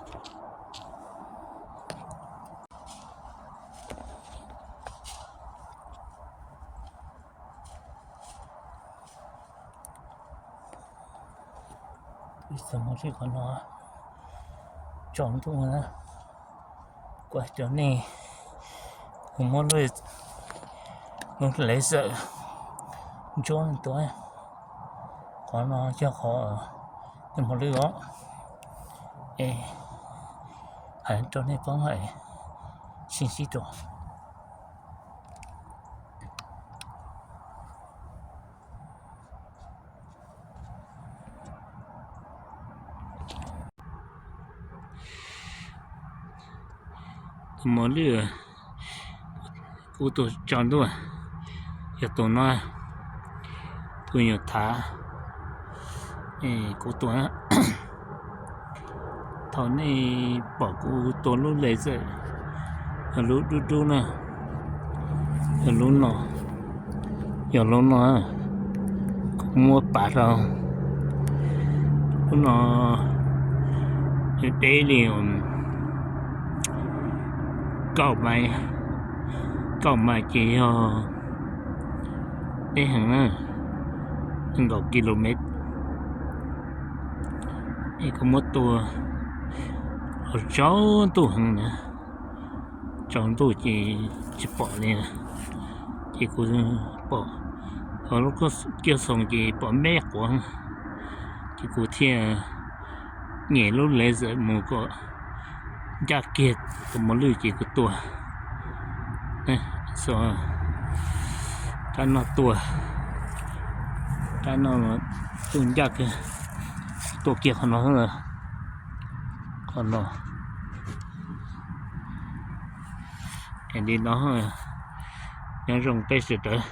Ib txog mus txij qhov no tsaus ntuj na, kuv cov nej, kuv muab lub, lub laser ntsuab tuaj. Qhov no yog qhov nws mos lwj os, es hais rau nej paub es sib ntsib dua. Tus mos lwj kuv tua tsaus ntuj yog tus no, tus nyuam thav kuv tua. Thaum nej pom kuv tua lub laser, yog lub dub dub na, yog lub no, yog lub no, kuv muab pav rau lub no, nws deb li kaum mais, kaum mais ces yog deb heev na, nees nkaum kilomev. Es kuv muab tua los tsaus ntuj heev na, tsaus ntuj ces tsis pom li, ces kuv pom hauv lub kiag xoos ces pom me quav, ces kuv thiaj nyem lub laser mus kom ncaj kiag tus mos lwj ces kuv tua. Rab no tua, rab no tuaj ncaj kiag, tua kiag qhov no, qhov no. Es li no, nyob zoo peb sawv daws.